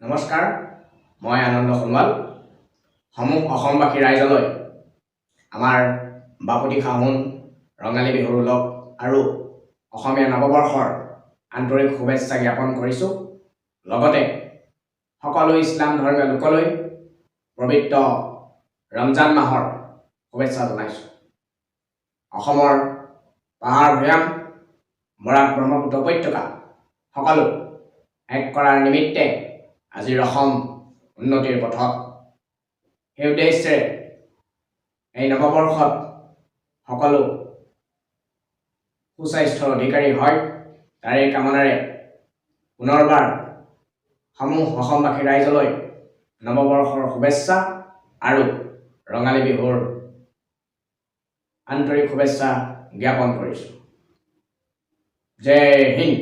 নমস্কাৰ, মই আনন্দ সোণোৱাল। সমূহ অসমবাসী ৰাইজলৈ আমাৰ বাপতি সাহোন ৰঙালী বিহুৰ ওলগ আৰু অসমীয়া নৱবৰ্ষৰ আন্তৰিক শুভেচ্ছা জ্ঞাপন কৰিছোঁ। লগতে সকলো ইছলাম ধৰ্মীয় লোকলৈ পবিত্ৰ ৰমজান মাহৰ শুভেচ্ছা জনাইছোঁ। অসমৰ পাহাৰ ভৈয়াম, বৰাক ব্ৰহ্মপুত্ৰ উপত্যকা সকলো এক কৰাৰ নিমিত্তে আজিৰ অসম উন্নতিৰ পথত। সেই উদ্দেশ্যেৰে এই নৱবৰ্ষত সকলো সুস্বাস্থ্যৰ অধিকাৰী হয়, তাৰে কামনাৰে পুনৰবাৰ সমূহ অসমবাসী ৰাইজলৈ নৱবৰ্ষৰ শুভেচ্ছা আৰু ৰঙালী বিহুৰ আন্তৰিক শুভেচ্ছা জ্ঞাপন কৰিছোঁ। জয় হিন্দ।